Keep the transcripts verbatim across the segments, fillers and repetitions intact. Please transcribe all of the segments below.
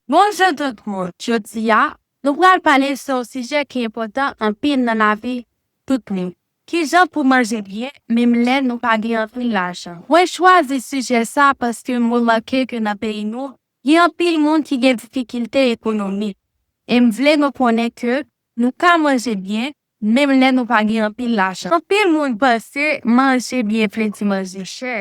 Bonjou tout moun. Jodi a, nou pral pale sou yon sijè ki enpòtan anpil nan lavi tout moun. Kijan pou manje byen, menm lè nou pa gen anpil lajan? Mwen chwazi sijè sa paske m remake ke nan peyi nou, gen anpil moun ki gen difikilte ekonomik. E m vle nou konnen ke nou ka manje byen, menm lè nou pa gen anpil lajan. Anpil moun panse manje byen vle di manje chè.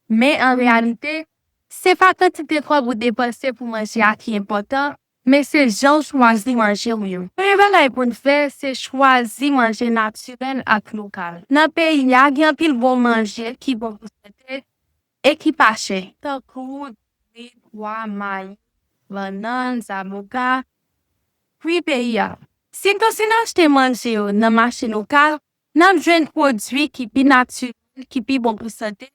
Men an reyalite, se pa kantite kòb ou depanse pou manje a ki enpòtan, men se jan w chwazi manje w yo. Premye bagay pou n fè, se chwazi manje natirèl ak lokal. Nan peyi a, gen anpil bon manje ki bon pou sante e ki pa chè, tankou diri, pwa, mayi, bannann, zaboka, fwi peyi a. Sitou si n achte manje yo nan mache lokal, n ap jwenn pwodui ki pi natirèl, ki pi bon pou sante,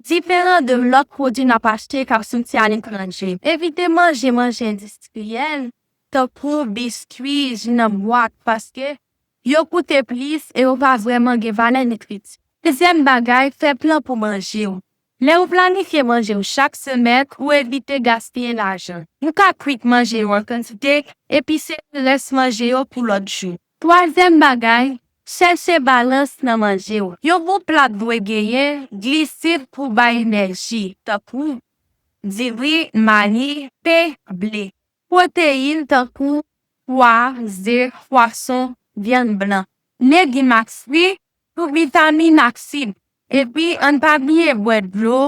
diferan de lòt pwodui n ap achte k ap soti aletranje. Evite manje manje endistriyèl, tankou biskwi, ji nan bwat, paske yo koute plis e yo pa vrèman gen valè nitritif. Dezyèm bagay, fè plan pou manje w. Lè w planifye manje w chak semèn, ou evite gaspiye lajan. Ou ka kwit manje yo an kantite, epi sere rès manje yo pou lòt jou. Twazyèm bagay, chèche balans nan manje w. Yon bon plat dwe genyen glisid pou bay enèji, tankou diri, mayi, pen, ble. Pwoteyin tankou pwa, ze, pwason, vyann blan, legim ak fwi pou vitamin ak fib. Epi, ann pa bliye bwè dlo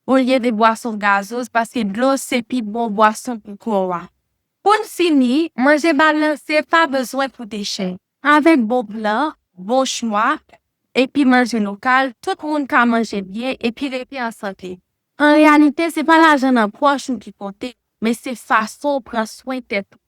olye de bwason gazoz, paske dlo se pi bon bwason pou kò a. Pou n fini, manje balanse pa bezwen koute chè. Avèk bon plan, bon chwa, epi manje lokal, tout moun ka manje byen epi rete an sante. An reyalite, se pa lajan nan pòch ou ki konte, men se fason w pran swen tèt ou.